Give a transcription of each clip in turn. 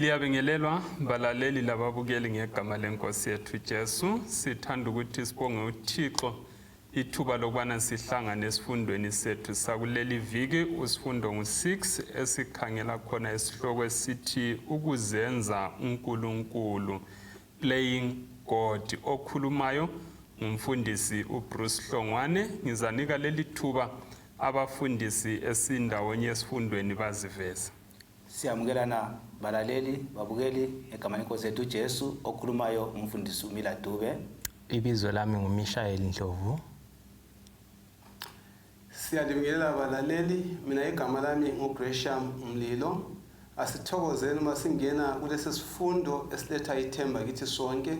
Liyabingelelwa balaleli lababukeli ngegama lenkosi yethu Jesu. Sithanda ukuthi sibonge uThixo ithuba lokubana sihlangane esifundweni sethu sakuleli viki usifundo ngu-6 esikhangela khona isihloko esithi ukuzenza uNkulunkulu, playing God. Okhulumayo ngumfundisi uBruce Hlongwane. Ngizanika leli thuba abafundisi esindawonye esifundweni baziveze. Siyamukelana balaleli, babukeli ngegama lenkosi yethu uJesu. Okhulumayo umfundisi uMila Dube. Ibizo lami nguMishael Ndlovu. Siyalibingelela balaleli, mina igama lami nguGresham Mlilo. Asithokozeni uma singena kulesi sifundo esiletha ithemba kithi sonke.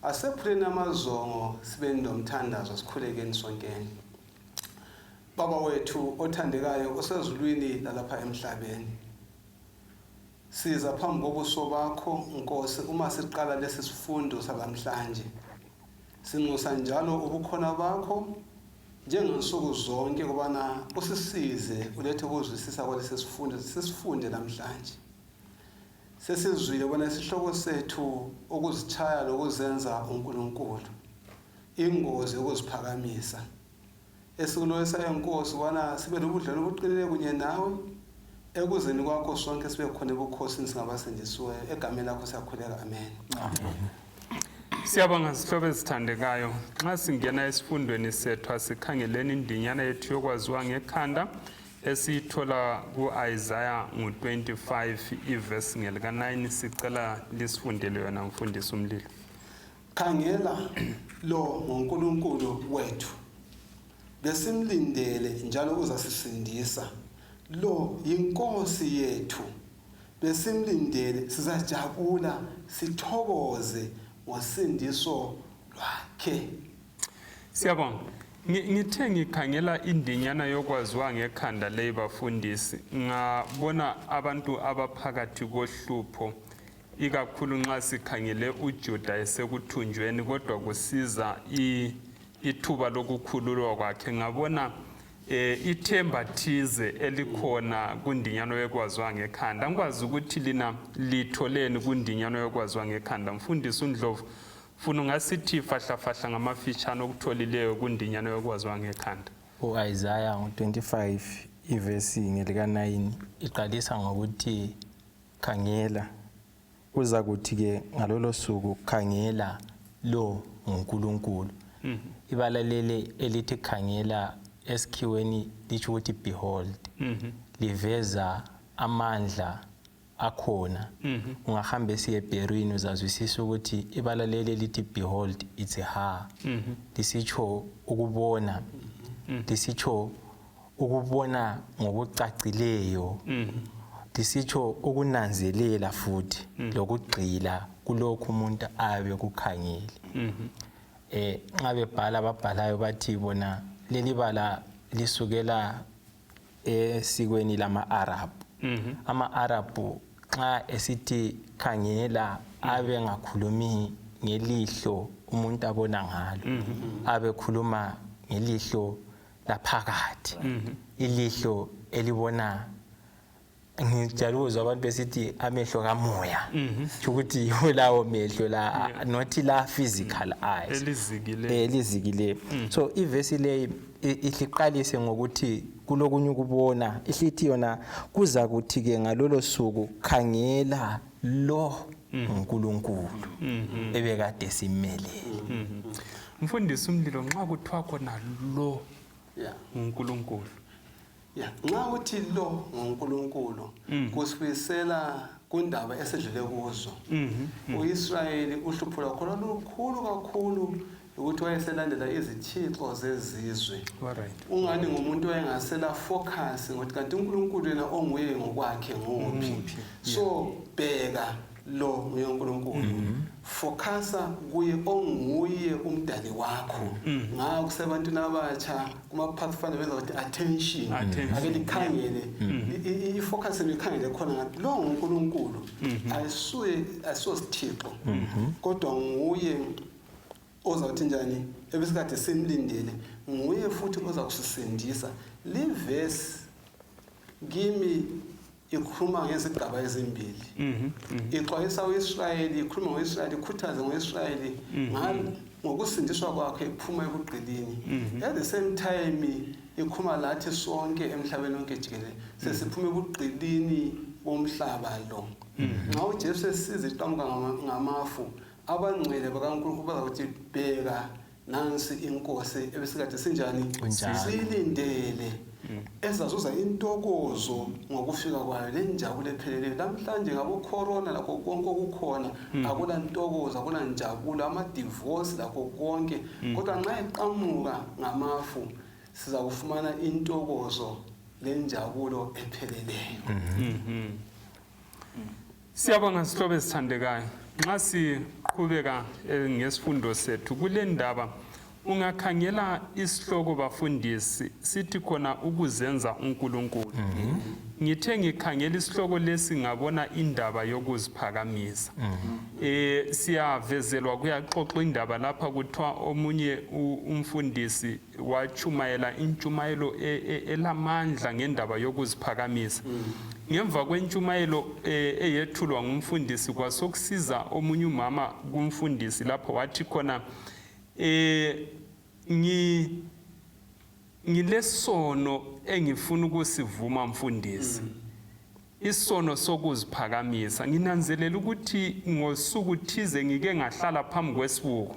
Asephuleni amazongo sibeni nomthandazo, sikhulekeni sonkeni. Baba wethu othandekayo osezulwini lalapha emhlabeni, siza phambi kobuso bakho Nkosi uma siqala lesi sifundo salamhlanje. Sinxusa njalo ubukhona bakho njengensuku zonke kubana usisize ulethe ukuzwisisa kwalesi sifundo sisifunde namhlanje. Sesizwile bona isihloko sethu ukuzithaya lokuzenza uNkulunkulu, ingozi yokuziphakamisa. Esikuloyisa enkosi ubana sibe lobudlelwano obuqinileyo kunye nawe ekuzeni kwakho sonke sibe khona ebukhosini singabasindisiweyo. Egameni lakho siyakhuleka, amen. Siyabonga zihlobo ezithandekayo. Nxa singena esifundweni sethu asikhangeleni indinyana yethu yokwaziwa ngekhanda esiyithola ku-Isaya ngu-25 ivesi ngelika-9. Sicela lisifundele yona mfundisi uMlilo. Khangela, lo nguNkulunkulu wethu, besimlindele njalo uzasisindisa. Lo yinkosi yethu, besimlindele, sizajabula sithokoze ngosindiso lwakhe. Siyabonga. Ngithe ngikhangela indinyana yokwaziwa ngekhanda leyi bafundisi, ngabona abantu abaphakathi kohlupho ikakhulu nxa sikhangele uJuda esekuthunjweni kodwa kusiza ithuba lokukhululwa kwakhe, ngabona ithemba thize elikhona kundinyano yokwaziwa ngekhanda. Ngikwazi ukuthi lina litholeni kundinyano yokwaziwa ngekhanda. Mfundisi uNdlovu, funa ungasithi fahlafahla ngamafitshane okutholileyo kundinyano yokwaziwa ngekhanda. U-Isaya ngo-25 ivesi ngelika-9 iqalisa ngokuthi khangela. Kuzakuthi-ke ngalolo suku, khangela, lo nguNkulunkulu. Ibala leli elithi khangela esikhiweni litsho ukuthi behold. Liveza amandla akhona. Ungahamba esiHebherwini uzazwisisa ukuthi ibala leli elithi behold, it's ha. Lisitsho ukubona. Lisitsho ukubona ngokucacileyo. Lisitsho ukunanzelela futhi lokugxila kulokhu umuntu abe kukhangele. Nxa bebhala ababhalayo bathi bona leli bala lisukela esikweni lama-Arab. Ama-Arab nxa esithi khangela abe ngakhulumi ngelihlo umuntu abona ngalo, abe khuluma ngelihlo laphakathi, ilihlo elibona. Ngijayele ukuzwa abantu besithi amehlo kamoya, ukuthi yiwo lawo mehlo la, not la physical eyes. Elizikile. Elizikile. So ivesi leyi ihliqalise ngokuthi kulokunye ukubona, ihlithi yona kuza kuthi ke ngalolo suku, khangela, lo nguNkulunkulu ebekade simmelele. Mfundisi uMlilo, nxa kuthiwa khona lo nguNkulunkulu. Ya, nxa uthi lo nguNkulunkulu kusibuyisela kundaba esedlule kuzo. UIsrayeli uhlupho lwakho lwalukhulu kakhulu ukuthi wayeselandela izithixo zezizwe. Ungani ngumuntu owayengasela focus ngokuthi kanti uNkulunkulu yena onguye ngokwakhe nguphi. So bheka, lo nguye uNkulunkulu. Focusa kuye onguye umdali wakho. Ngakho kusebantwini abatsha kuma-Pathfinder benza ukuthi attention, ake likhangele i-focus yenu ikhangele khona ngathi lo nguNkulunkulu, ayisuye ayisosithixo kodwa nguye ozawuthi njani ebesikade simlindele, nguye futhi oza kusisindisa. Livesi kimi Ikhuluma ngezigaba ezimbili. Ixwayisa uIsrayeli, ikhuluma ngoIsrayeli, ikhuthaze ngoIsrayeli ngokusindiswa kwakhe ephuma ebugqilini. At the same time ikhuluma lathi sonke emhlabeni wonke jikelele, sesiphuma ebugqilini bomhlaba lo. Nxa uJesu esiza iqhamuka ngamafu, abangcwele bakaNkulunkulu bazakuthi bheka nansi inkosi ebesikade sinjani siyilindele, ezazuza intokozo ngokufika kwayo lenjabulo epheleleyo. Namhlanje ngabo-corona lakho konke okukhona, akula ntokozo, akula njabulo, amadivosi lakho konke, kodwa nxa iqhamuka ngamafu siza kufumana intokozo lenjabulo epheleleyo. Siyabonga sihlobo esithandekayo. Nxa siqhubeka ngesifundo sethu kule ndaba, ungakhangela isihloko bafundisi sithi khona ukuzenza uNkulunkulu. Ngithe ngikhangela isihloko lesi ngabona indaba yokuziphakamisa. Siyavezelwa, kuyaxoxwa indaba lapha, kuthiwa omunye umfundisi watshumayela intshumayelo elamandla ngendaba yokuziphakamisa. Ngemva kwentshumayelo eyethulwa ngumfundisi, kwasokusiza omunye umama kumfundisi lapho wathi khona ngilesono engifuna ukusivuma mfundisi. Isono sokuziphakamisa. Nginanzelela ukuthi ngosuku thize ngike ngahlala phambi kwesibuko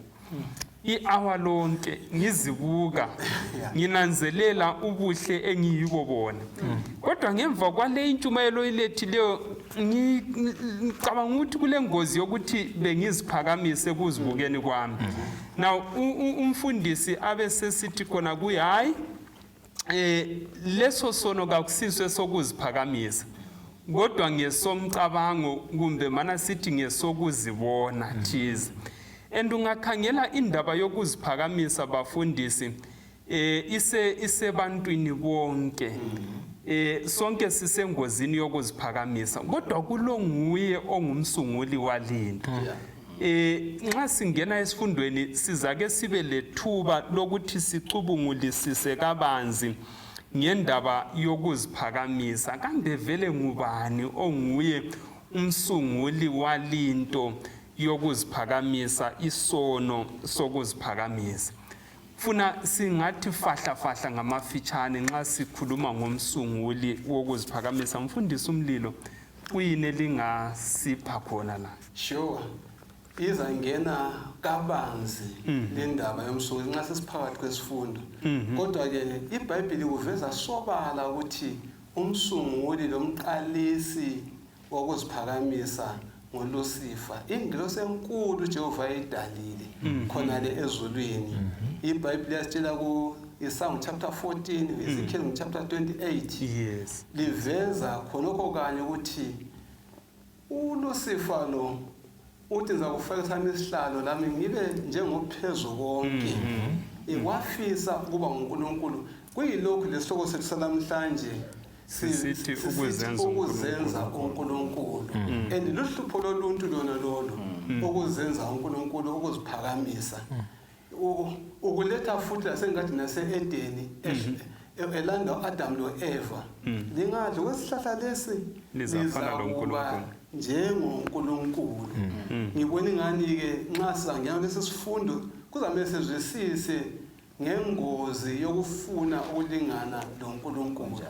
i-hour lonke ngizibuka, nginanzelela ubuhle engiyibo bona. Kodwa ngemva kwale intshumayelo ilethileyo, ngicabanga ukuthi kule ngozi yokuthi bengiziphakamise kuzibukeni kwami. Now umfundisi abe sesithi khona kuye, hayi, leso sono kakusiso esokuziphakamisa, kodwa ngesomcabango, kumbe mana sithi ngesokuzibona thize. And ungakhangela indaba yokuziphakamisa bafundisi, ise isebantwini bonke. Sonke sisengozini yokuziphakamisa, kodwa kulo nguye ongumsunguli walinto. Nxa singena esifundweni sizake sibe lethuba lokuthi sicubungulisise kabanzi ngendaba yokuziphakamisa. Kambe vele ngubani onguye umsunguli walinto yokuziphakamisa, isono sokuziphakamisa? Funa singathi fahla fahla ngamafitshane nxa sikhuluma ngomsunguli wokuziphakamisa. Mfundisi uMlilo, kuyini elingasipha khona la? Sure, izangena kabanzi le ndaba yomsunguli nxa sesiphakathi kwesifundo, kodwa-ke iBhayibhili kuveza sobala ukuthi umsunguli lomqalisi wokuziphakamisa ngoLusifa, ingilosi enkulu uJehova ayidalile khonale ezulwini. IBhayibhili yasitshela ku Isaiah chapter 14, Ezekiel chapter 28, liveza khonokho kanye ukuthi uLusifa lo uthi ngizakufaka sami isihlalo lami ngibe njengophezu konke. Ikwafisa ukuba nguNkulunkulu. Kuyilokhu lesihloko sethu salamhlanje sisithi ukuzenza ukuzenza uNkulunkulu, and luhlupho loluntu lona lolo, ukuzenza uNkulunkulu, ukuziphakamisa, ukuletha futhi lasengadini yase-Edeni, elanda u-Adamu lo-Eva, lingadli kwesihlahla lesi, nizafana nizakuba loNkulunkulu. njengoNkulunkulu. Ngibona ingani-ke nxa sizangena kulesi sifundo kuzamele sizwisise ngengozi yokufuna ukulingana loNkulunkulu,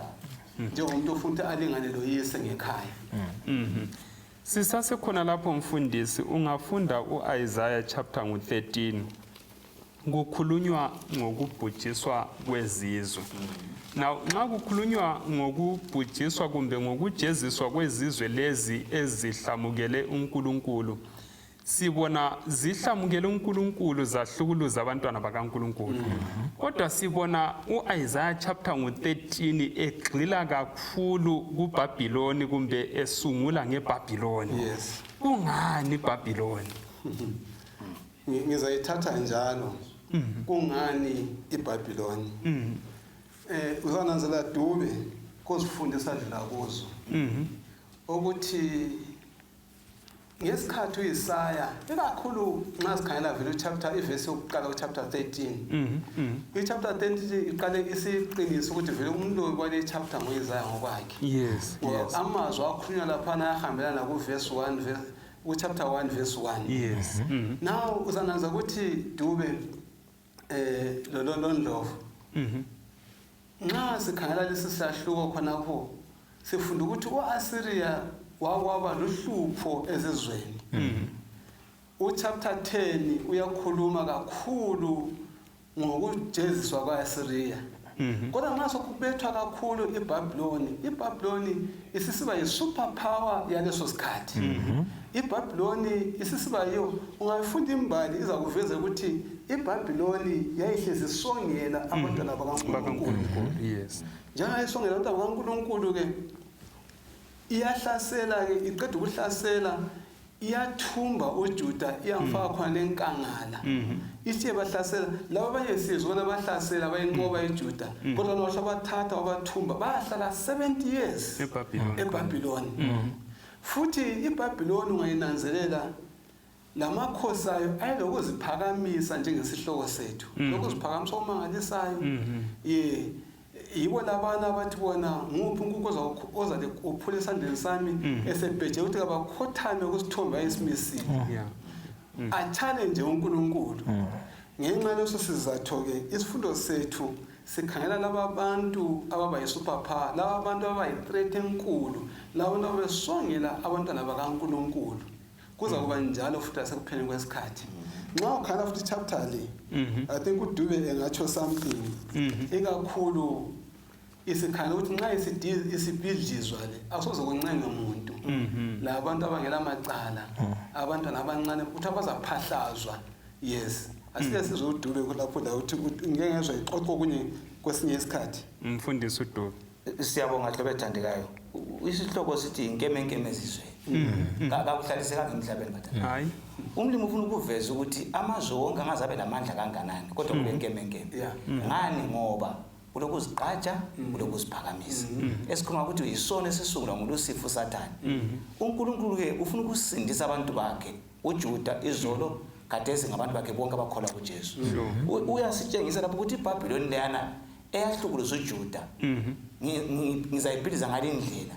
njengomuntu ofuna ukuthi alingane loyise ngekhaya. Sisasekhona lapho mfundisi, ungafunda uIsaiah chapter ngu-13, kukhulunywa ngokubhujiswa kwezizwe. Now nxa kukhulunywa ngokubhujiswa kumbe ngokujeziswa kwezizwe lezi ezihlamukele uNkulunkulu, sibona zihlamukele uNkulunkulu, zahlukuluza abantwana bakaNkulunkulu. Kodwa sibona uIsaiah chapter ngu-13 egxila kakhulu kuBhabhiloni, kumbe esungula ngeBhabhiloni. Kungani iBhabhiloni? Ngizayithatha njalo. Kungani iBhabhiloni? Uzananzela Dube kozifundisa dlula kuzo ukuthi Ngesikhathi uIsaya, ikakhulu nxa sikhangela vele uchapter, ivesi yokuqala kuchapter 13, i-chapter 13 iqale isiqinisa ukuthi vele umlobi wale chapter nguIsaya ngokwakhe. Ngoba amazwi akhulunywa laphana ayahambelana kuvesi 1, kuchapter 1 verse 1. Now uzananza ukuthi Dube, lo Ndlovu, nxa sikhangela lesi sahluko khonapho, sifunda ukuthi uAssyria wakwaba luhlupho ezizweni. Uchapter 10 uyakhuluma kakhulu ngokujeziswa kwaAssyria. Kodwa nxa sokubethwa kakhulu iBabyloni, iBabyloni isisiba yi-super power yaleso sikhathi. iBabyloni isisiba yiyo, ungayifunda imbali izakuveza ukuthi iBabyloni yayihlezi isongela abantwana bakaNkulunkulu. BakaNkulunkulu. Njengayisongela abantwana bakaNkulunkulu ke, iyahlasela ke, iqeda ukuhlasela iyathumba uJuda, iyamfaka khona lenkangala. Ithi bahlasela laba abanye, sizwe bona bahlasela bayinqoba iJuda, kodwa bona bathatha wabathumba, bayahlala 70 years eBabylon. eBabylon. Futhi iBabylon ungayinanzelela, lamakhosi ayo ayelokuziphakamisa njengesihloko sethu, lokuziphakamisa okumangalisayo. Ye, yibo labana abathi bona, nguphi uNkulunkulu ozale uphule esandleni sami, esebheje ukuthi kabakhothame kusithombe ayesimisile, a-challenge uNkulunkulu. Ngenxa yaleso sizatho-ke isifundo sethu sikhangela laba bantu ababa yi-super power, laba bantu ababa yi-threat enkulu, laba bantu ababesongela abantwana bakaNkulunkulu. Kuza kuba njalo futhi asekupheleni kwesikhathi. Nxa ukhangela futhi ichapter le, I think uDube engatsho something, ikakhulu isikhangela ukuthi nxa isibhidlizwa le, akusoze kuncenge muntu. La bantu abangela macala, abantwana abancane, ukuthi abazaphahlazwa. Yes, asike sizwe uDube lapho la, ukuthi ngeke ngezwa ixoxo kunye kwesinye isikhathi. Umfundisi uDube. Siyabonga, hlobo ethandekayo. Isihloko sithi inkemenkeme ezizweni. Kakuhlalisekanga emhlabeni, bathanda. Hayi. Umlimi ufuna ukuveza ukuthi amazwe wonke angaze abe lamandla kanganani, kodwa kule nkemenkeme. Ngani? Ngoba kulokuzigqaja, kulokuziphakamisa, esikhuluma ukuthi yisono esisungulwa nguLusifu, uSathane. UNkulunkulu-ke ufuna ukusindisa abantu bakhe, uJuda izolo, khathesi ngabantu bakhe bonke abakholwa kuJesu. Uyasitshengisa lapho ukuthi iBhabhiloni leyana eyahlukuluza uJuda, ngizayibhidliza ngale ndlela.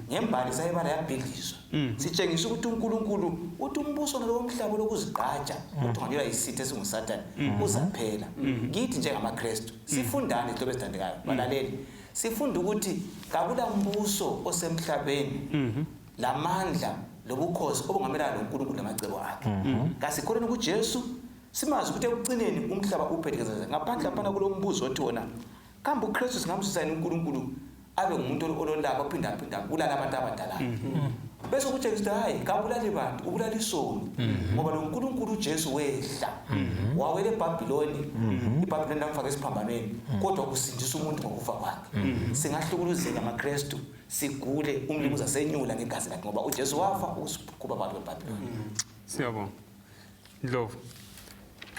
Ngembali sayibala, yabhidlizwa. Sitshengisa ukuthi uNkulunkulu uthi umbuso lowo mhlaba lokuzigqaja uthunganyelwa yisitha esinguSathane uzaphela. Kithi njengamaKrestu sifundani, hlobo ezithandekayo, balaleli? Sifunda ukuthi kakula mbuso osemhlabeni lamandla lobukhosi obungamelana noNkulunkulu lamacebo akhe. Kasikholeni kuJesu, simazi ukuthi ekucineni umhlaba uphethekezele ngaphandle. Laphana kulo mbuzo othi wona, kambe uKristu singamsusa yini uNkulunkulu abe ngumuntu ololaka ophinda phinda bulala abantu abadalayo? Bese kutshengisa ukuthi hayi, kabulali bantu, ubulala isono, ngoba lo Nkulunkulu uJesu wehla wawela eBhabhiloni, iBhabhiloni lamfaka esiphambanweni, kodwa kusindisa umuntu ngokufa kwakhe. Singahlukuluzeka amaKrestu, sigule, umlimi uzasenyula ngegazi lakhe, ngoba uJesu wafa ukusikhupha phakathi kweBhabhiloni. Siyabonga, Ndlovu.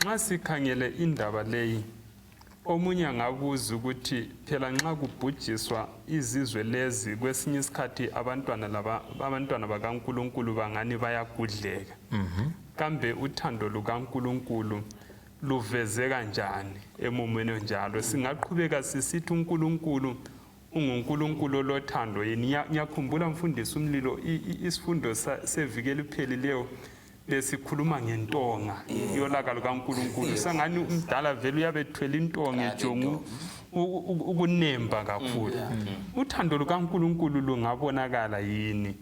Nxa sikhangele indaba leyi, omunye angabuza ukuthi phela nxa kubhujiswa izizwe lezi, kwesinye isikhathi abantwana laba, abantwana bakaNkulunkulu bangani bayagudleka. Kambe uthando lukaNkulunkulu luvezeka njani emumweni onjalo? Singaqhubeka sisithi uNkulunkulu unguNkulunkulu olothando yini? Ngiyakhumbula, mfundisi uMlilo, isifundo seviki eliphelileyo besikhuluma ngentonga yolaka lukaNkulunkulu. Sangani umdala vele uyabe ethwele intonga, ejonga ukunemba kakhulu. Uthando lukaNkulunkulu lungabonakala yini,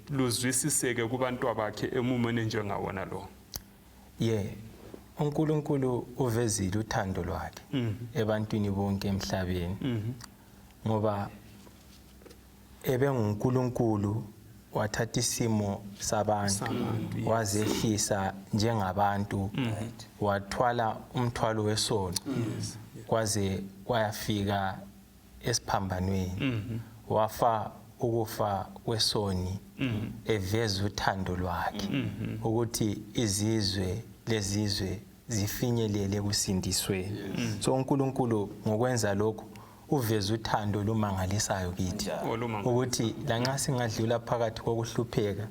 luzwisiseke kubantu abakhe emumweni njengawona lo? Ye, uNkulunkulu uvezile uthando lwakhe ebantwini bonke emhlabeni, ngoba ebenguNkulunkulu wathatha isimo sabantu, Sabantu, yes. wazehlisa njengabantu, wathwala umthwalo wesono kwaze kwayafika esiphambanweni, wafa ukufa kwesoni, eveza uthando lwakhe ukuthi izizwe lezizwe zifinyelele kusindisweni. So uNkulunkulu ngokwenza lokhu uveza uthando olumangalisayo kithi, Olumangalisa. ukuthi lanxa singadlula phakathi kokuhlupheka,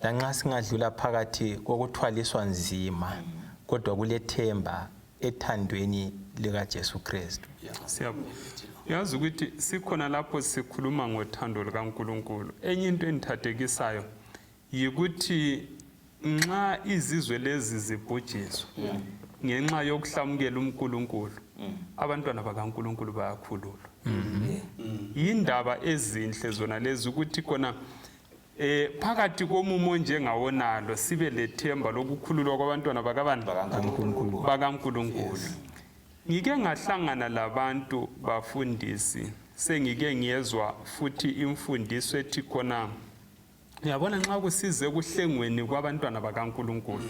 Lanxa singadlula phakathi kokuthwaliswa nzima, kodwa kulethemba ethandweni likaJesu Kristu. Siyabonga. Uyazi ukuthi sikhona lapho sikhuluma ngothando lukaNkulunkulu. Enye into engithathekisayo yikuthi nxa izizwe lezi zibhujiswa ngenxa yokuhlamukela uNkulunkulu, abantwana bakaNkulunkulu bayakhululwa. Yindaba ezinhle zona lezi ukuthi khona phakathi komumo njengawonalo sibe lethemba lokukhululwa kwabantwana bakabani? BakaNkulunkulu. Ngike ngahlangana labantu bafundisi, sengike ngiyezwa futhi imfundiso ethi khona uyabona nxa kusize kuhlengweni kwabantwana bakaNkulunkulu,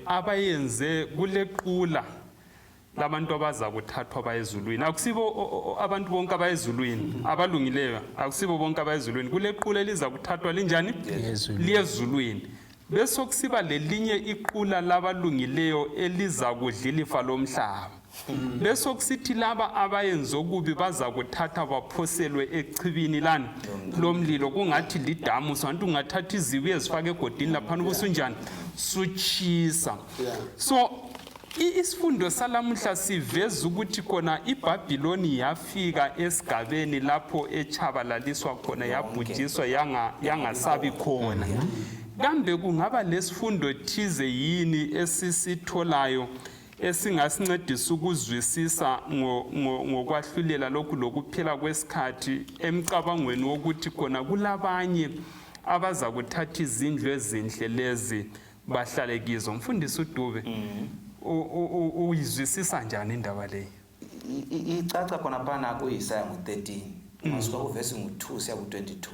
abayenze kulequla labantu abaza kuthathwa bayezulwini. Akusibo abantu bonke abayezulwini abalungileyo, akusibo bonke abayezulwini. Kulequla eliza kuthathwa linjani? Liyezulwini. Bese kusiba lelinye iqula labalungileyo eliza kudla ilifa lomhlaba. Bese kusithi laba abayenza okubi baza kuthatha baphoselwe echibini lani lomlilo, kungathi lidamu. Santu ungathatha izibi ezifaka egodini laphana ubusunjani sutshisa. So isifundo salamuhla siveza ukuthi khona iBhabhiloni yafika esigabeni lapho echabalaliswa khona, yabhujiswa, yangasabi khona. Kambe kungaba lesifundo thize yini esisitholayo esingasincedisa ukuzwisisa ngokwahlulela lokhu lokuphela kwesikhathi emcabangweni wokuthi khona kulabanye abaza kuthatha izindlu ezinhle lezi bahlale kizo? Mfundisi uDube, uyizwisisa njani indaba leyi? Icaca khona phana kuIsaya ngo-13, ungasuka kuvesi ngu-2 siya ku-22,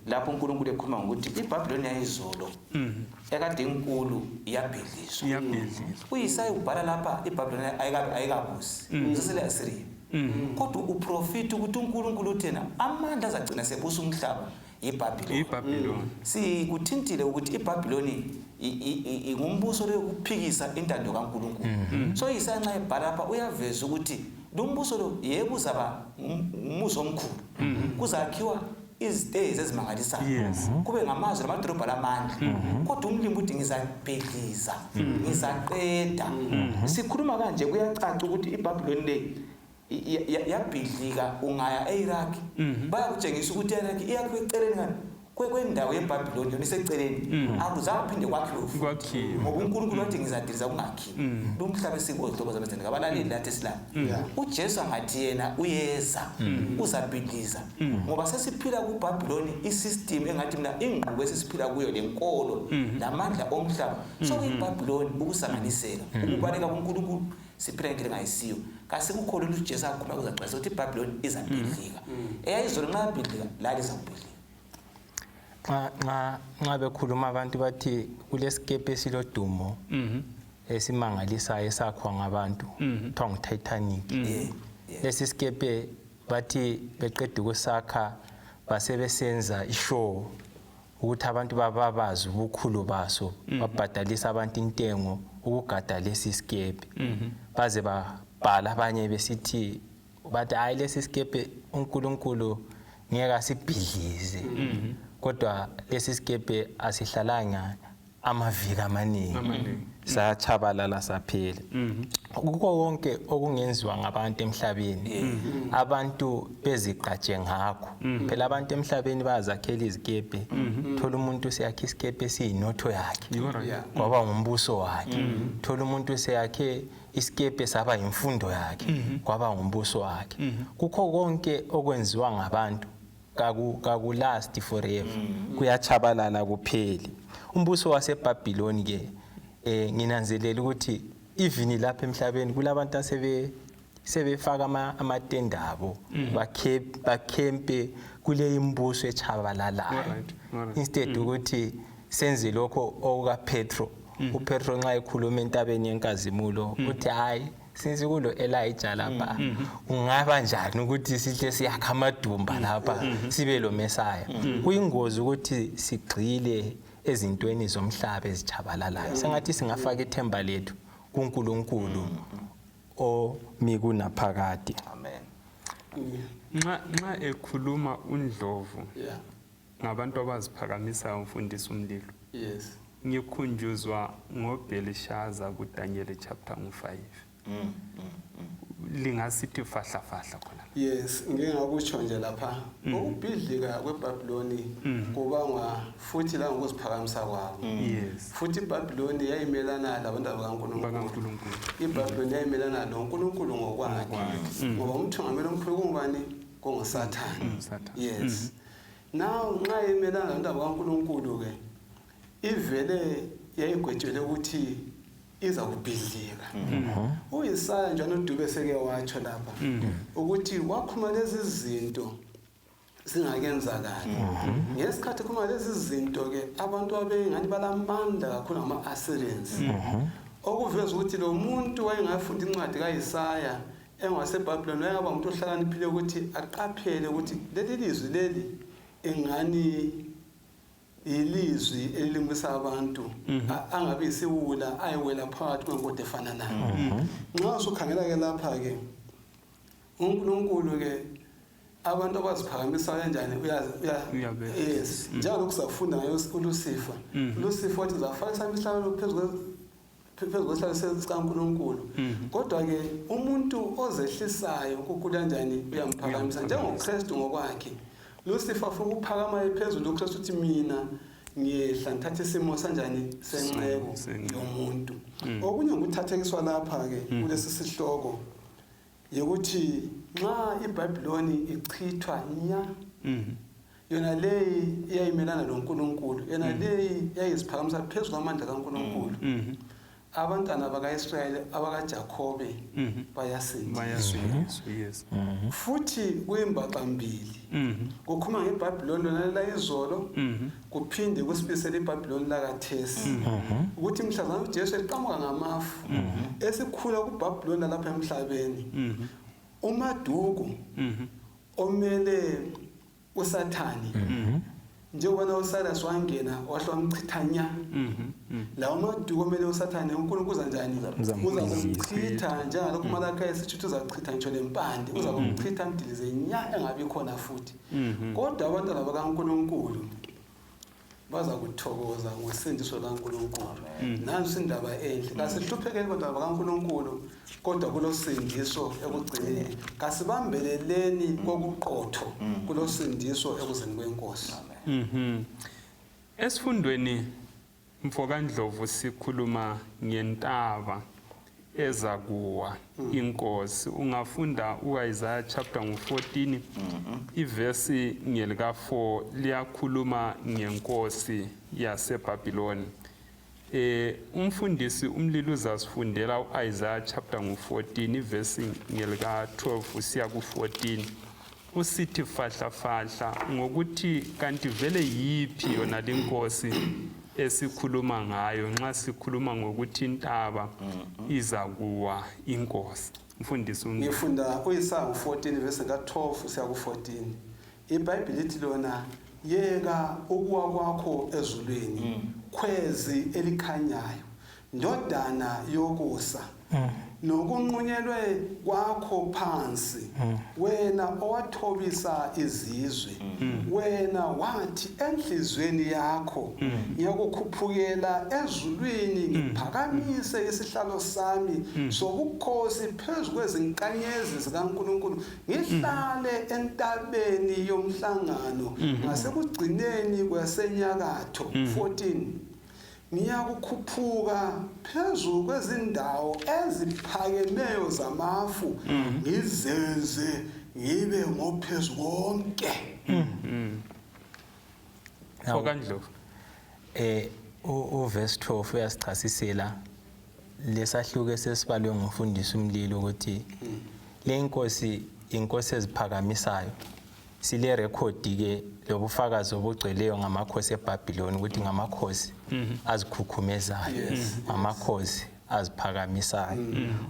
lapho uNkulunkulu ekhuluma ngokuthi iBhabhiloni yayizolo ekade inkulu iyabhidlizwa. Iyabhidlizwa. UIsaya ubhala lapha iBhabhiloni ayikabusi, isesele Assyria, kodwa uprofita ukuthi uNkulunkulu uthena amandla azagcina sebusa umhlaba yiBhabhiloni. IBhabhiloni. Sikuthintile ukuthi iBhabhiloni ingumbuso lokuphikisa intando kaNkulunkulu. So Isaya nxa ebhala lapha uyaveza ukuthi lo mbuso lo yebo uzaba ngumuzi omkhulu, kuzakhiwa izitezi ezimangalisayo, kube ngamazwe lamadolobha lamandla, kodwa umlimi uthi ngizabhidliza, ngizaqeda. Sikhuluma kanje kuyacaca ukuthi iBhabhiloni le yabhidlika. Ungaya e-Iraq bayakutshengisa ukuthi i-Iraq iyakhiwe eceleni ngani kwendawo yeBhabhiloni, yona iseceleni, akuzange kuphinde kwakhiwe futhi. Kwakhiwe. Ngoba uNkulunkulu wathi ngizadiliza kungakhiwe. Lo mhlaba esikuwo, zihlobo zamezene, abalaleli lathi esilapha, uJesu angathi yena uyeza uzabhidliza, ngoba sesiphila kuBhabhiloni, isystem engathi mina ingqubo esesiphila kuyo lenkolo lamandla omhlaba sokuyibhabhiloni, ukusanganiseka, ukubaleka kuNkulunkulu, siphila indlela engayisiyo. Kasikukholwa ukuthi uJesu akhuluma kuzagcwalisa ukuthi iBhabhiloni izabhidlika. Eyayizolo nxa yabhidlika, lali izakubhidlika. Nxa bekhuluma abantu bathi kulesikepe esilodumo esimangalisayo esakhwa ngabantu, kuthiwa ngu-Titanic. Lesi sikepe bathi beqeda ukusakha basebesenza ishow ukuthi abantu bababazi ubukhulu baso, babhadalisa abantu intengo ukugada lesi sikepe, baze babhala abanye besithi bathi hayi, lesi sikepe uNkulunkulu ngeke asibhidlize, kodwa lesi sikepe asihlalanga amaviki amaningi, sachabalala saphela. Kukho konke okungenziwa ngabantu emhlabeni, abantu bezigqaje ngakho. Phela abantu emhlabeni bayazakhela izikepe, thola umuntu seyakhe isikepe esiyinotho yakhe, kwaba ngumbuso wakhe. Thola umuntu seyakhe isikepe saba yimfundo yakhe, kwaba ngumbuso wakhe. Kukho konke okwenziwa ngabantu kakulast forever, kuyachabalala kuphele. Umbuso waseBhabhiloni ke, nginanzelela ukuthi even lapha emhlabeni kulabantu asebe sebefaka amatende abo, bakhempe kule imbuso echabalalayo, instead ukuthi senze lokho okukaPetro. UPetro nxa ekhuluma entabeni yenkazimulo uthi hayi, since kulo Elijah lapha, kungaba njani ukuthi sihle siyakha amadumba lapha sibe lo Mesaya? Kuyingozi ukuthi sigxile ezintweni zomhlaba ezichabalalayo. Sengathi singafaka ithemba lethu kuNkulunkulu omi kunaphakade. Amen. Nxa ekhuluma uNdlovu, Ngabantu abaziphakamisayo mfundisi umlilo. Yes. Ngikhunjuzwa ngoBhelishaza kuDaniel chapter 5. Lingasithi fahla fahla khona. Yes, ngike ngakutsho nje lapha. Ukubhidlika kweBhabhiloni kubangwa futhi la ngokuziphakamisa kwabo. Yes. Futhi iBhabhiloni yayimelana labantwana bakaNkulunkulu. BakaNkulunkulu. IBhabhiloni yayimelana noNkulunkulu ngokwakhe. Ngoba umthungameli omkhulu kungubani? KunguSathane. USathane. Yes. Now nxa imelana labantwana bakaNkulunkulu ke ivele yayigwetshelwe ukuthi iza kubhidlika. UIsaya njalo uDube seke watsho lapha ukuthi wakhuluma lezi zinto zingakenzakali. Ngesikhathi khuluma lezi zinto ke abantu abengani balamandla kakhulu ngama-Assyrians. Okuveza ukuthi lo muntu wayengafunda incwadi kaIsaya engaseBhabhiloni wayengaba umuntu ohlakaniphile ukuthi aqaphele ukuthi leli lizwi leli engani ilizwi elilimisa abantu angabe isiwula ayiwela phakathi kwenkodo efananayo. Nxa usukhangela ke lapha ke uNkulunkulu ke abantu abaziphakamisayo kanjani Uyabeka. Yes, njengalokhu safunda ngayo uLucifer. uLucifer wathi zafaka isihlalo phezu kwesihlalo sikaNkulunkulu. Kodwa ke umuntu ozehlisayo uNkulunkulu kanjani uyamphakamisa njengoKristu ngokwakhe. Lucifer afuna ukuphakama phezulu, uKristu uthi mina ngiyehla ngithathe isimo sanjani senceku Senceku. yomuntu. Okunye ngikuthathekiswa lapha ke kulesi sihloko yokuthi nxa iBhabhiloni ichithwa nya yona leyi iyayimelana loNkulunkulu, yona leyi yayiziphakamisa phezu kwamandla kaNkulunkulu. Abantwana bakaIsrayeli abakaJakobe bayasindiswa. Bayasindiswa, yes. Futhi kuyimbaxa mbili. Kukhuluma ngeBhabhiloni lona layizolo, kuphinde kusibisele iBhabhiloni lakathesi. Ukuthi mhlazana uJesu eqhamuka ngamafu esikhula kuBhabhiloni lapha emhlabeni. Umaduku omele uSathane njengoba uCyrus wangena wahle wamchitha nya. Lawo maduku omele uSathane uNkulunkulu uza njani? Uza kumchitha njengalokhu uMalakhi esithi uthi uzachitha ngitsho lempande, uza kumchitha amdilize nya engabi khona futhi. Kodwa abantwana bakaNkulunkulu baza kuthokoza ngosindiso likaNkulunkulu. Nansi indaba enhle. Kasihluphekeni bantwana bakaNkulunkulu, kodwa kulosindiso ekugcineni. Kasibambeleleni kokuqotho kulosindiso ekuzeni kwenkosi. Esifundweni mfokaNdlovu sikhuluma ngentaba ezakuwa inkosi. Ungafunda uIsaiah chapter 14 ivesi ngelika 4 liyakhuluma ngenkosi yaseBhabhiloni. Umfundisi umlilo uzasifundela uIsaiah chapter 14 ivesi ngelika 12 siya ku 14. Usithi fahla fahla ngokuthi kanti vele yiphi yona lenkosi esikhuluma ngayo nxa sikhuluma ngokuthi intaba iza kuwa inkosi. Mfundisi umlilo. Ngifunda uIsaya 14 verse ka-12 siya ku-14. IBhayibheli lithi lona yeka ukuwa kwakho ezulwini khwezi elikhanyayo ndodana yokusa nokunqunyelwe kwakho phansi wena owathobisa izizwe wena wathi enhlizweni yakho ngiyakukhuphukela ezulwini ngiphakamise isihlalo sami sobukhosi phezu kwezinkanyezi zikaNkulunkulu ngihlale entabeni yomhlangano ngasekugcineni kwasenyakatho. 14 Ngiyakukhuphuka phezu kwezindawo eziphakemeyo zamafu ngizenze ngibe ngophezu konke. MfokaNdlovu. Uverse 12 uyasichasisela lesahluko sesibalwe ngumfundisi umlilo ukuthi le nkosi inkosi eziphakamisayo. Sile record ke lobufakazi obugcweleyo ngamakhosi eBhabhiloni ukuthi ngamakhosi azikhukhumezayo, ngamakhosi aziphakamisayo.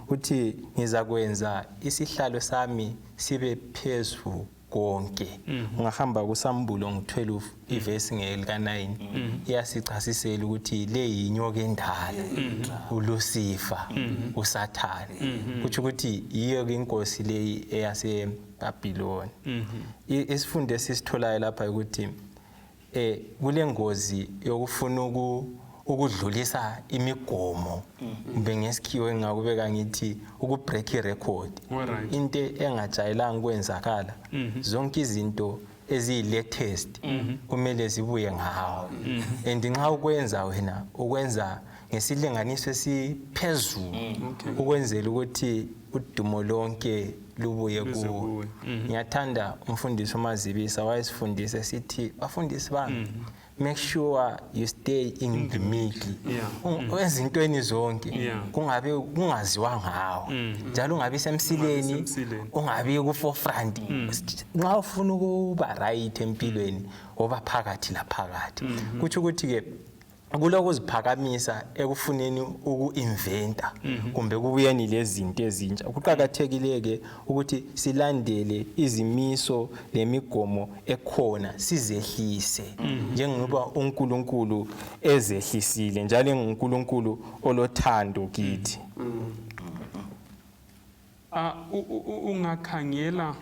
Uthi ngizakwenza isihlalo sami sibe phezu konke. Ungahamba kusambulo ngo-12 ivesi ngelika 9 iyasichasisela ukuthi le yinyoka endala uLucifer uSathane, kuthi ukuthi yiyo ke inkosi leyi eyaseBhabhiloni. Isifundo esisitholayo lapha ukuthi Kulengozi yokufuna ukudlulisa imigomo, kumbe ngesikhiwa engingakubeka ngithi ukubreak irecord. Into engajayelanga ukwenzakala, zonke izinto eziyi-latest kumele zibuye ngawo, and nxa ukwenza wena ukwenza ngesilinganiso esiphezulu ukwenzela ukuthi udumo lonke lubuye Luze kuwe. Kuwe. Ngiyathanda umfundisi uMazibisa wayesifundisa sithi, bafundisi bami, make sure you stay in the middle ezintweni zonke, kungabe kungaziwa ngawe, njalo ungabi semsileni, Semsileni. Ungabi ku-forefront. Nxa ufuna ukuba right empilweni, woba phakathi laphakathi. Kutsho ukuthi-ke kulokuziphakamisa ekufuneni uku-inventa kumbe kubuyeni lezinto ezintsha. Kuqakathekile-ke ukuthi silandele izimiso lemigomo ekhona, sizehlise njengoba uNkulunkulu ezehlisile, njalo enguNkulunkulu olothando kithi. Ungakhangela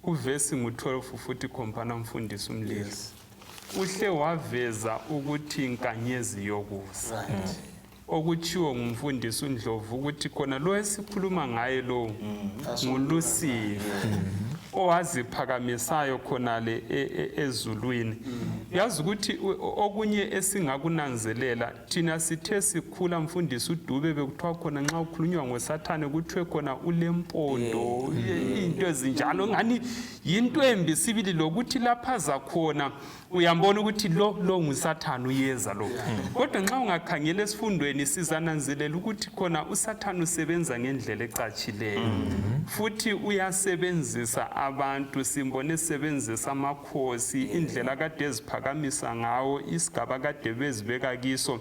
uvesi ngu-12 futhi khompana, mfundisi uMlilo, uhle waveza ukuthi inkanyezi yokusa, okutshiwo ngumfundisi uNdlovu ukuthi khona lo esikhuluma ngaye lo nguLusifa owaziphakamisayo khonale ezulwini. Yazi ukuthi okunye esingakunanzelela thina sithe sikhula, mfundisi uDube, bekuthiwa khona nxa ukhulunywa ngoSathane kuthiwe khona ulempondo, into ezinjalo, ngani yinto embi sibili, lokuthi lapha zakhona uyambona ukuthi lo nguSathane uyeza lo. Kodwa nxa ungakhangela esifundweni sizananzelela ukuthi khona uSathane usebenza ngendlela ecatshileyo, futhi uyasebenzisa abantu. Simbone esebenzisa amakhosi, indlela kade eziphakamisa ngawo, isigaba kade bezibeka kiso,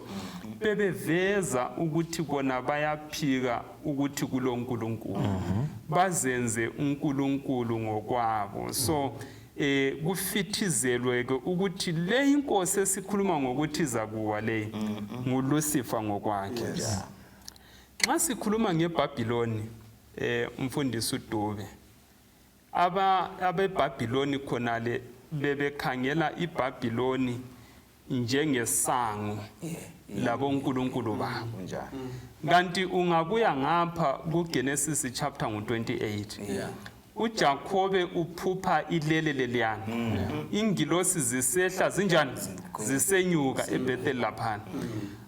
bebeveza ukuthi bona bayaphika ukuthi kulo nkulunkulu, bazenze uNkulunkulu ngokwabo. So kufithizelwe ke ukuthi le inkosi esikhuluma ngokuthi izakuwa le nguLucifer ngokwakhe. Nxa sikhuluma ngeBhabhiloni, umfundisi uDube, aba abeBhabhiloni khonale bebekhangela iBhabhiloni njengesango labonkulunkulu babo. Kunjani? Kanti ungabuya ngapha kuGenesis chapter ngu-28, uJakobe uphupha ilele leliyana, ingilosi zisehla zinjani, zisenyuka eBethel laphana.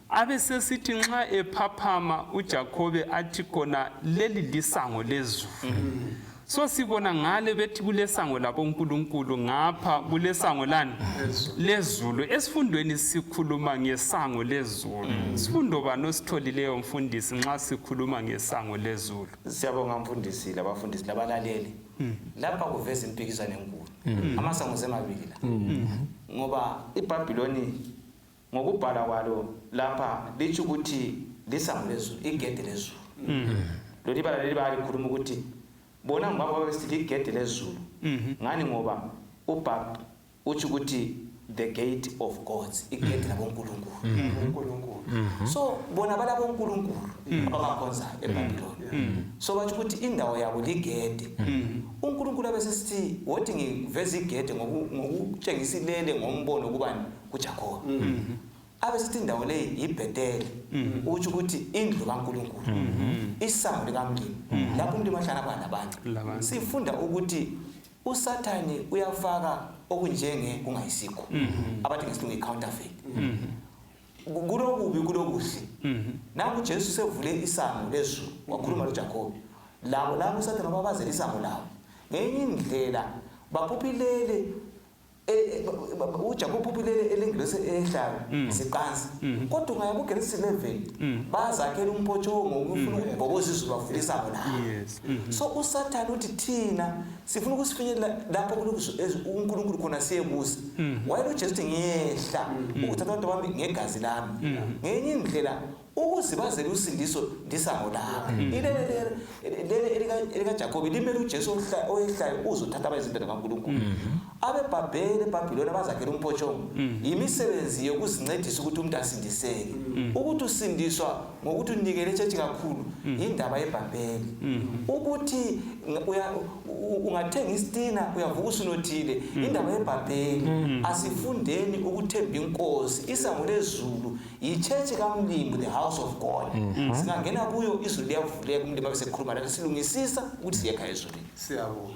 Abe sesithi nxa ephaphama uJakobe athi khona leli lisango lezulu. So sibona ngale bethi kulesango labonkulunkulu, ngapha kulesango lani? Lezulu. Esifundweni sikhuluma ngesango lezulu. Sifundo bani ositholileyo, mfundisi, nxa sikhuluma ngesango lezulu? Siyabonga, mfundisi labafundisi labalaleli. Lapha kuveza impikiswano enkulu, amasango semabili la, ngoba iBhabhiloni ngokubhala kwalo lapha litsho ukuthi lisango lezulu, igede lezulu. Lolu ibala leli bayalikhuluma ukuthi bona ngibaba babesithi ligede lezulu. Ngani? Ngoba ubab utsho ukuthi the gate of gods, igede labonkulunkulu. UNkulunkulu. So bona balabonkulunkulu ababakhonzayo eBhabhiloni, so batsho ukuthi indawo yabo ligede. UNkulunkulu abesesithi wothi ngiveza igede ngokutshengisa ilele ngombono kubani? KuJakobe. Abesithi indawo leyi yiBhetele, ukutsho ukuthi indlu kaNkulunkulu, isango likamlimi, lapho umlimi ahlala khona labantu. Labantu. Sifunda ukuthi uSathane uyafaka okunjenge kungayisikho, abathi ngesilungu i-counterfeit. Kulokubi, kulokuhle. Nangu uJesu sevule isango lezulu, wakhuluma loJakobe. Labo labo uSathane babazela isango labo ngenye indlela, baphuphilele uJakobe uphuphilele elengilosi ehlayo siqansa, kodwa ungaya kuGenesis 11 bazakhela umphotshongo ukufuna ukubhoboza izulu, bavula isango labo. So uSathane uthi thina sifuna ukusifinyelela lapho uNkulunkulu khona, siyebusa. Wayela uJesu uthi ngiyehla ukuthatha abantu bami ngegazi lami. Ngenye indlela ukuzibazela usindiso lisango labo. Ilele lele elikaJakobe limele uJesu oyehlayo uzothatha abayizindlela kaNkulunkulu. AbeBhabhele eBhabhiloni abazakhela umphotshongo yimisebenzi yokuzincedisa ukuthi umuntu asindiseke. Ukuthi usindiswa ngokuthi unikele etshetshi kakhulu yindaba yeBhabhele. Ukuthi Ungathenga isitina, uyavuka usunothile. Indaba yeBhabheli, asifundeni ukuthemba inkosi. Isango lezulu yichurch kaMlimu, the house of God. Singangena kuyo, izulu liyavuleka, uMlimu abe sekhuluma lathi, silungisisa ukuthi siye ekhaya ezulwini. Siyabonga.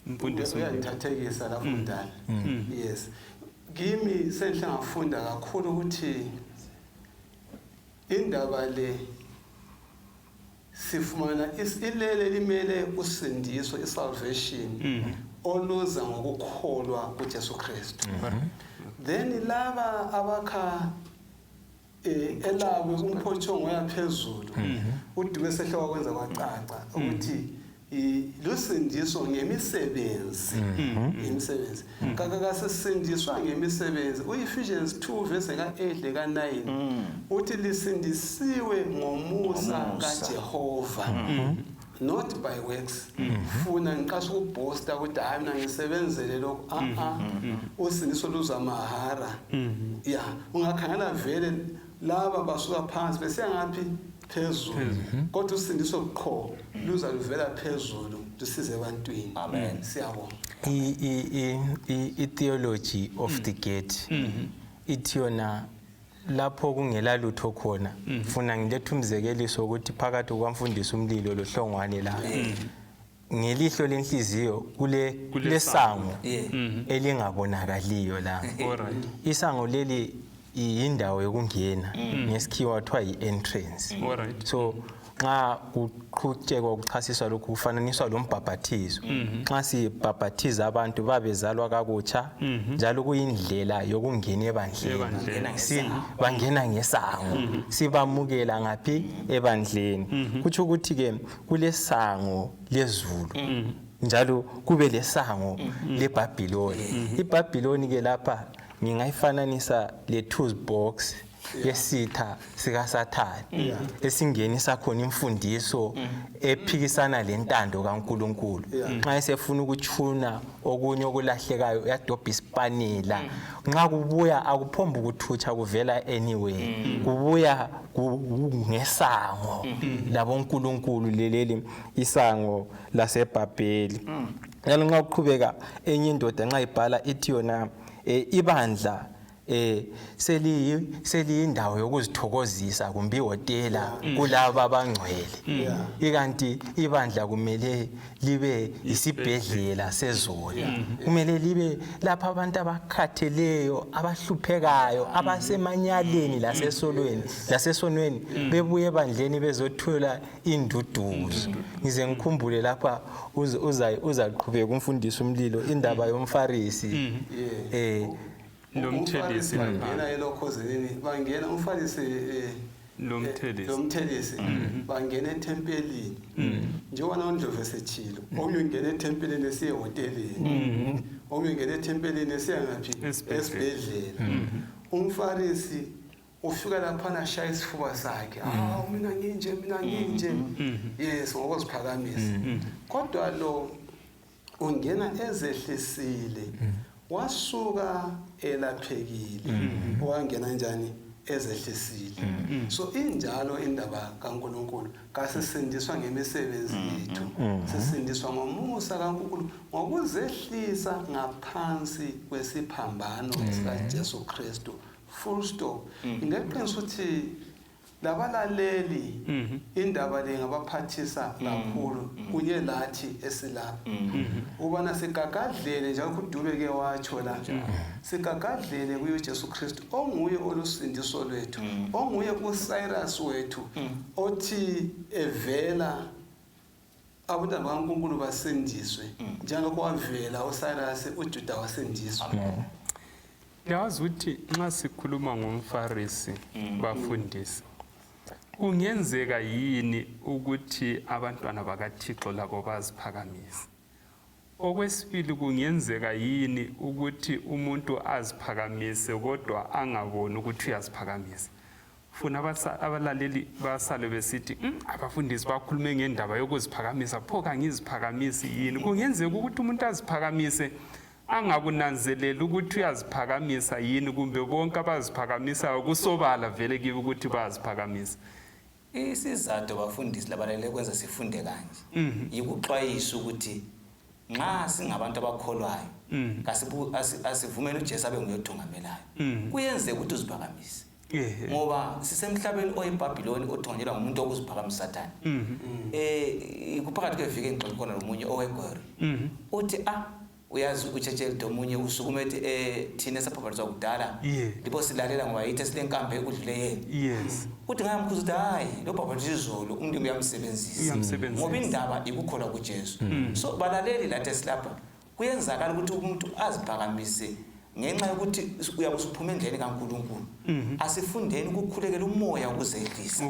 Mfundisi. Uyangithathekisa lapho, mdala. Yes, kimi senhle ngafunda kakhulu ukuthi indaba le sifumana ilele limele usindiso, isalvation oluza ngokukholwa kuJesu Kristu. Then laba abakha elabo umphotshongo yaphezulu, uDube sehle wakwenza kwacaca ukuthi lusindiso ngemisebenzi, ngemisebenzi kakasisindiswa ngemisebenzi. U-Ephesians 2 verse ka-8 leka-9 uthi lisindisiwe ngomusa Ngomusa. kaJehova, not by works. Funa ngiqasha ukuboasta ukuthi hayi, mina ngisebenzele lokhu, a usindiso luza mahara. Ya, ungakhangela vele laba basuka phansi besiya ngaphi? Phezulu. Kodwa usindiso qho luza luvela phezulu, lusize ebantwini. Amen. Siyabonga. I-theology of the gate ithi yona lapho kungela lutho khona. Funa ngilethe umzekeliso ukuthi phakathi kukamfundisi umlilo loHlongwane la, ngelihlo lenhliziyo kule kulesango elingabonakaliyo la. Isango leli yindawo yokungena, ngesikhiwa kuthiwa yi-entrance. So nxa kuqhutshekwa kuchasiswa lokhu, kufananiswa lombhabhathizo. Nxa sibhabhathiza abantu, babezalwa kakutsha, njalo kuyindlela yokungena ebandleni. Ebandleni. Bangena ngesango, sibamukela ngaphi? Ebandleni. Kutsho ukuthi-ke kulesango lezulu, njalo kube lesango leBhabhiloni. IBhabhiloni ke lapha ngingayifananisa le-tools box yesitha sikaSathane, esingenisa khona imfundiso ephikisana lentando kaNkuluNkulu. Nxa esefuna ukuchuna okunye okulahlekayo, uyadobha isipanela. Nxa kubuya, akuphomba ukuthutsha kuvela anywhere, kubuya ngesango labonkulunkulu leleli, isango laseBhabheli. Njalo nxa kuqhubeka, enye indoda nxa ibhala ithi yona ibandla seliyindawo yokuzithokozisa kumbe ihotela kulaba abangcwele, ikanti ibandla kumele libe isibhedlela sezulu, kumele libe lapha abantu abakhatheleyo, abahluphekayo, abasemanyaleni lasesolweni lasesonweni bebuye ebandleni bezothola induduzo. Ngize ngikhumbule lapha uzaqhubeka umfundisi umlilo indaba yomfarisi. Lomthelisi lapha. Bangena elokhozenini, bangena umfarisi Lomthelisi. Lomthelisi bangena ethempelini, njengoba uNdlovu esethilo, omunye ungena ethempelini esiye ehoteleni, omunye ungena ethempelini esiya ngaphi? Esibhedlela. Esibhedlela. Umfarisi ufika laphana, ashaya isifuba sakhe, "Hawu, mina nginje, mina nginje." Yes, ngokuziphakamisa. Kodwa lo ungena ezehlisile, wasuka elaphekile. Wangena njani? Ezehlisile. So injalo indaba kaNkuluNkulu, kasisindiswa ngemisebenzi yethu, sisindiswa ngomusa kaNkulunkulu ngokuzehlisa ngaphansi kwesiphambano sikaJesu Kristu, full stop. Ngeqiniso ukuthi labalaleli indaba le ngabaphathisa kakhulu, kunye lathi esilapha, ubana sigagadlele njalo kudube-ke watsho la, sigagadlele kuye uJesu Kristu onguye olusindiso lwethu, onguye uCyrus wethu, othi evela abantwana bakaNkulunkulu basindiswe, njengalokho wavela uCyrus, uJuda wasindiswa. Yazi ukuthi nxa sikhuluma ngomfarisi, bafundisi, kungenzeka yini ukuthi abantwana bakaThixo labo baziphakamisa? Okwesibili, kungenzeka yini ukuthi umuntu aziphakamise kodwa angaboni ukuthi uyaziphakamisa? Funa abalaleli basale besithi, abafundisi bakhulume ngendaba yokuziphakamisa, pho kangiziphakamisi yini?" Kungenzeka ukuthi umuntu aziphakamise angakunanzeleli ukuthi uyaziphakamisa yini, kumbe bonke abaziphakamisayo kusobala vele kibo ukuthi bayaziphakamisa? Isizathu bafundisi labalele kwenza sifunde kanje yikuxwayisa ukuthi nxa singabantu abakholwayo asivumeni uJesu abe nguye othungamelayo. Kuyenzeka ukuthi uziphakamise ngoba sisemhlabeni oyiBhabhiloni othunganyelwa ngumuntu okuziphakamisa Sathane. Kuphakathi kweviki engixoxe khona nomunye owegwero uthi uyazi utshetshele omunye usukume ethi thina esabhabhaliswa kudala libo silalela ngoba yithi esilenkambo ekudlule yena. Uthi ngayamkhuza ukuthi hayi lo bhabhaliswa izolo umuntu uyamsebenzisa ngoba indaba ikukholwa kuJesu. So balaleli lathi esilapha kuyenzakala ukuthi umuntu aziphakamise ngenxa yokuthi uyabe usuphuma endleleni kaNkulunkulu. Asifundeni ukukhulekela umoya ukuzehlisa.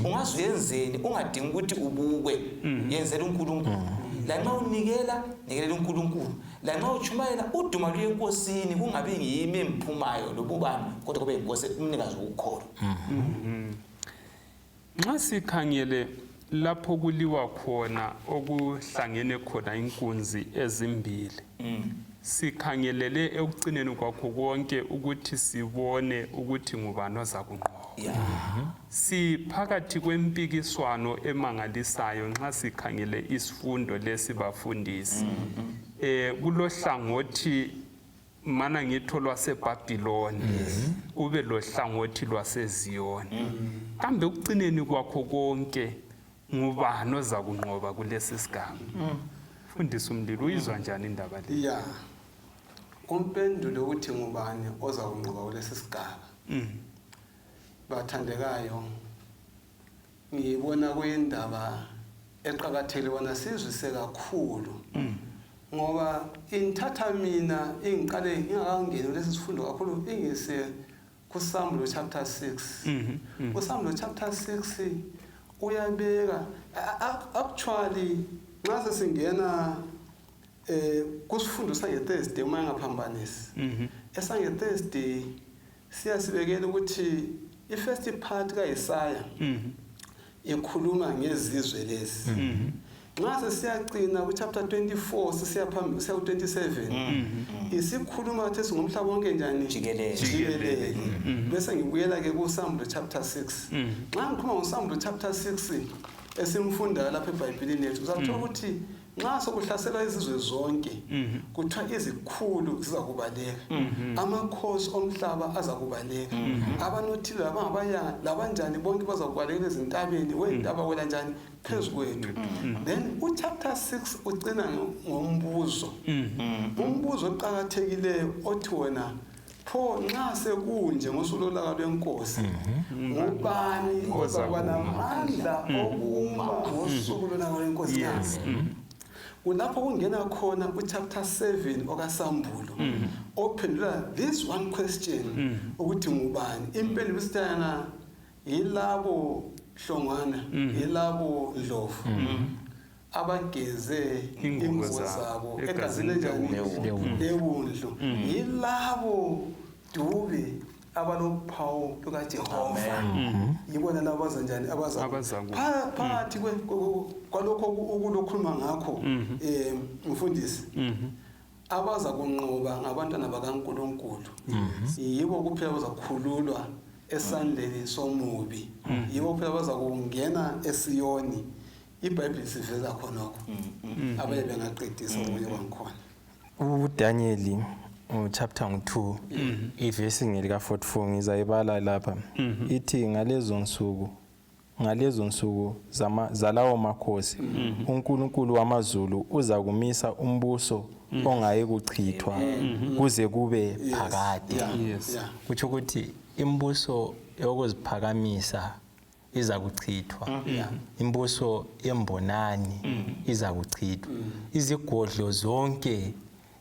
Ungaze uyenzeni ungadingi ukuthi ubukwe, yenzela uNkulunkulu. Lanxa unikela, nikelela uNkulunkulu. Lanxa utshumayela, uduma luye enkosini, kungabi ngiyimi emphumayo lobubani, kodwa kube yinkosi umnikazi wokukholo. Nxa sikhangele lapho kuliwa khona okuhlangene khona inkunzi ezimbili, sikhangelele ekucineni kwakho konke ukuthi sibone ukuthi ngubani ozakunqoba. Siphakathi kwempikiswano emangalisayo nxa sikhangele isifundo lesi bafundisi. Kulohlangothi mana ngitho lwaseBhabhiloni, kube lohlangothi lwaseZiyoni. Kambe ekucineni kwakho konke ngubani ozakunqoba kulesi sigaba? Fundisa umlilo, uyizwa njani indaba le? Ya, umpendulo ukuthi ngubani ozakunqoba kulesi sigaba. Bathandekayo, ngiyibona kuyindaba eqakathekile bona sizwise kakhulu. Ngoba inthatha mina ingiqale ngingakangeni kulesi sifundo kakhulu ingise kuSambulo chapter 6. KuSambulo chapter 6 uyabeka actually nxa sesingena kusifundo sange-Thursday uma ngingaphambanisi. Esange-Thursday siyasibekela ukuthi i-first part kaIsaya ikhuluma ngezizwe lezi. Nxa sesiyagcina ku-chapter 24 sisiya phambili siya ku-27 isikhuluma ukuthi singumhlaba wonke njani jikelele. Bese ngibuyela ke kuSambulo chapter 6. Nxa ngikhuluma ngoSambulo chapter 6 esimfundayo lapha eBhayibhelini yethu, uzathola ukuthi nxa sokuhlaselwa izizwe zonke kuthiwa izikhulu zizakubaleka, amakhosi omhlaba azakubaleka, abanothile labangabayanga labanjani bonke bazakubalekela ezintabeni, wentaba wela njani phezu kwethu. Then uchapter 6 ugcina ngombuzo, umbuzo oqakathekileyo othi wena pho nxa sekunje ngosuku lolaka lwenkosi ngubani ozakuba namandla okuma ngosuku lolaka lwenkosi na? Kulapho kungena khona uchapter 7 okaSambulo ophendula this one question ukuthi ngubani. Impendulo isithana yilabo Hlongwana, yilabo Ndlovu abageze ingubo zabo egazini lewundlu, yilabo Dube abalophawu lukaJehova, yibona labo abazanjani abaza phakathi kwalokho ukulokhuluma ngakho mfundisi. Abaza kunqoba ngabantwana bakaNkulunkulu, yibo kuphela abazakhululwa esandleni somubi, yibo kuphela abaza kungena eSiyoni. iBhayibheli siveza khonokho, abanye bengaqedisa okunye kwangikhona. uDaniel chapter 2 ivesi ngelika 44 ngizayibala lapha, ithi ngalezo nsuku zalawo makhosi uNkulunkulu wamazulu uza kumisa umbuso ongayi kuchithwa kuze kube phakade. Kutsho ukuthi imbuso yokuziphakamisa iza kuchithwa, imbuso yembonani iza kuchithwa, izigodlo zonke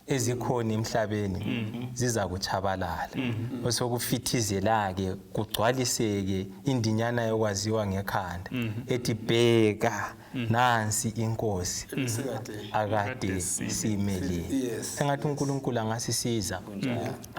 ezikhona emhlabeni ziza kutshabalala, osokufithizela-ke kugcwaliseke indinyana yokwaziwa ngekhanda ethi bheka nansi inkosi akade simelele. Sengathi uNkulunkulu angasisiza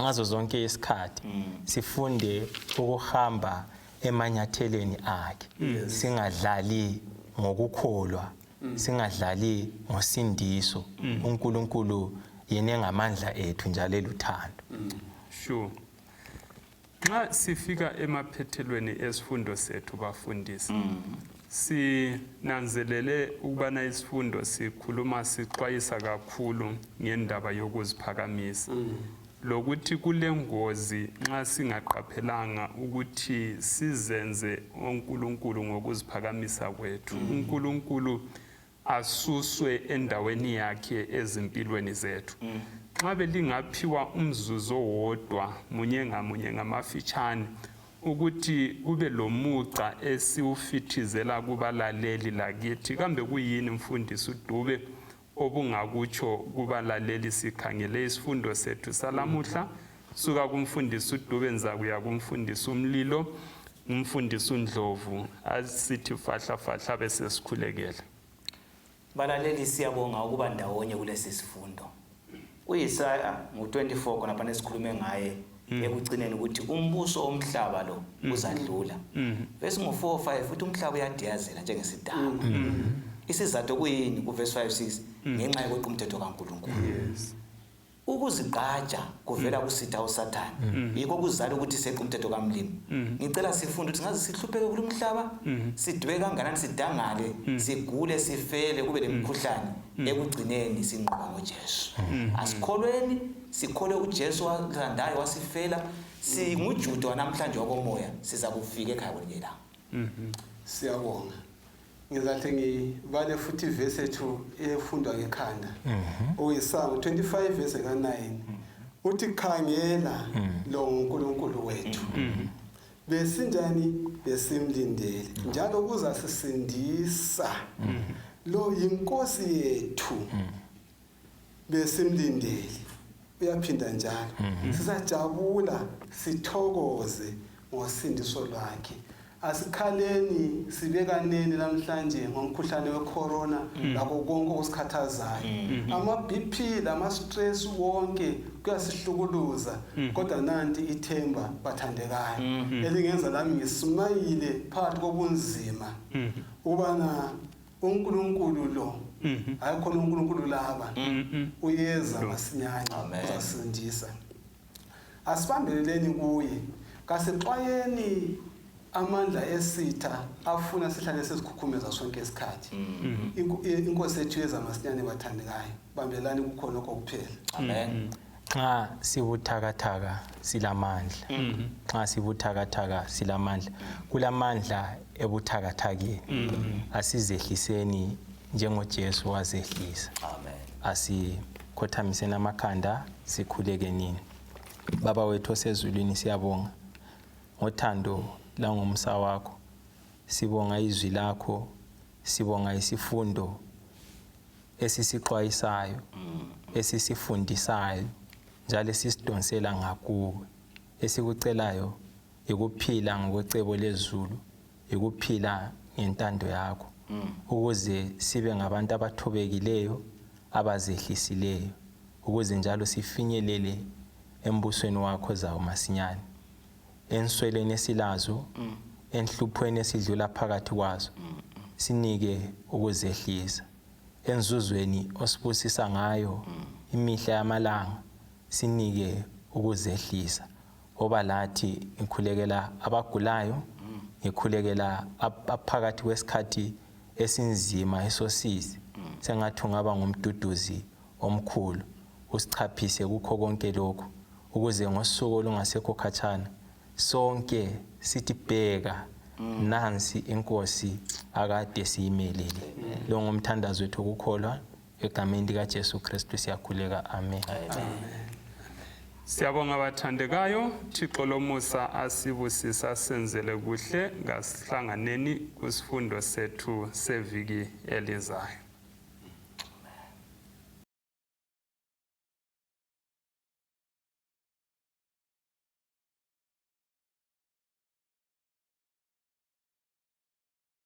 ngazo zonke isikhathi sifunde ukuhamba emanyatheleni akhe, singadlali ngokukholwa, singadlali ngosindiso. uNkulunkulu yena engamandla ethu njalo eluthando. Sure. Nxa sifika emaphethelweni esifundo sethu bafundisi, sinanzelele ukubana isifundo sikhuluma sixwayisa kakhulu ngendaba yokuziphakamisa, lokuthi kulengozi nxa singaqaphelanga ukuthi sizenze oNkulunkulu ngokuziphakamisa kwethu. UNkulunkulu asuswe endaweni yakhe ezimpilweni zethu. Nxa belingaphiwa umzuzu owodwa munye ngamunye ngamafitshane ukuthi kube lomuca esiwufithizela kubalaleli lakithi, kambe kuyini mfundisi uDube obungakutsho kubalaleli sikhangele isifundo sethu salamuhla? Suka kumfundisi uDube ngizakuya kumfundisi uMlilo, umfundisi uNdlovu, asithi fahla fahla bese sikhulekela. Balaleli, siyabonga ukuba ndawonye kulesi sifundo. UIsaya ngu-24 khonapha esikhulume ngaye ekucineni ukuthi umbuso womhlaba lo uzadlula. Verse ngu-4 5 futhi umhlaba uyadiyazela njengesidakwa. Isizathu kuyini kuverse 5 6? Ngenxa yokweqa umthetho kaNkulunkulu. Ukuzigqaja kuvela kusitha uSathane. Yikho kuzala ukuthi seqe umthetho kaMlimi. Ngicela sifunde ukuthi ngaze sihlupheke kulumhlaba, sidwe kanganani, sidangale, sigule, sifele, kube lemikhuhlane, ekugcineni sinqoba ngoJesu. Asikholweni, sikholwe uJesu wathandayo wasifela, singuJuda wanamhlanje wakomoya, siza kufika ekhaya kwelinye ilanga. Siyabonga. Ngizahle ngibale futhi ivesi ethu efundwa ngekhanda, okuyiSalm 25 verse ka-9, uthi khangela, lo nguNkulunkulu wethu, besinjani besimlindele, njalo uzasisindisa, lo yinkosi yethu, besimlindele. Uyaphinda njalo, sisajabula sithokoze ngosindiso lwakhe. Asikhaleni sibekaneni namhlanje ngomkhuhlane wecorona lakho konke okusikhathazayo, ama-BP lama-stress wonke kuyasihlukuluza, kodwa nanti ithemba bathandekayo elingenza lami ngismayile phakathi kobunzima, ukubana uNkulunkulu lo, hayi khona uNkulunkulu laba, uyeza masinyane, uzasindisa. Asibambeleleni kuye, kasixwayeni amandla esitha afuna sihlale sizikhukhumeza sonke isikhathi. Inkosi yethu yeza masinyane bathandekayo, bambelani kukhona lokho kuphela. Amen. Nxa sibuthakathaka silamandla, nxa sibuthakathaka silamandla, kulamandla ebuthakathakeni. Asizehliseni njengoJesu wazehlisa. Amen. Asikhothamiseni amakhanda sikhuleke nini. Baba wethu osezulwini, siyabonga ngothando langomsa wakho, sibonga izwi lakho, sibonga isifundo esisixwayisayo, esisifundisayo, njalo esisidonsela ngakuwe. Esikucelayo yikuphila ngokwecebo lezulu, yikuphila ngentando yakho, ukuze sibe ngabantu abathobekileyo, abazehlisileyo, ukuze njalo sifinyelele embusweni wakho zawo masinyane. Ensweleni esilazo, enhluphweni esidlula phakathi kwazo, sinike ukuzehlisa. Enzuzweni osibusisa ngayo imihla yamalanga, sinike ukuzehlisa. Oba lathi, ngikhulekela abagulayo, ngikhulekela aphakathi kwesikhathi esinzima esosizi, sengathi ungaba ngumduduzi omkhulu, usichaphise kukho konke lokhu, ukuze ngosuku olungasekho khatshana sonke sithi, bheka nansi inkosi akade siyimelele. Lo ngumthandazo wethu wokukholwa, egameni likaJesu Kristu siyakhuleka, amen. Siyabonga bathandekayo, Thixo lomusa asibusisa senzele kuhle, kasihlanganeni kusifundo sethu seviki elizayo.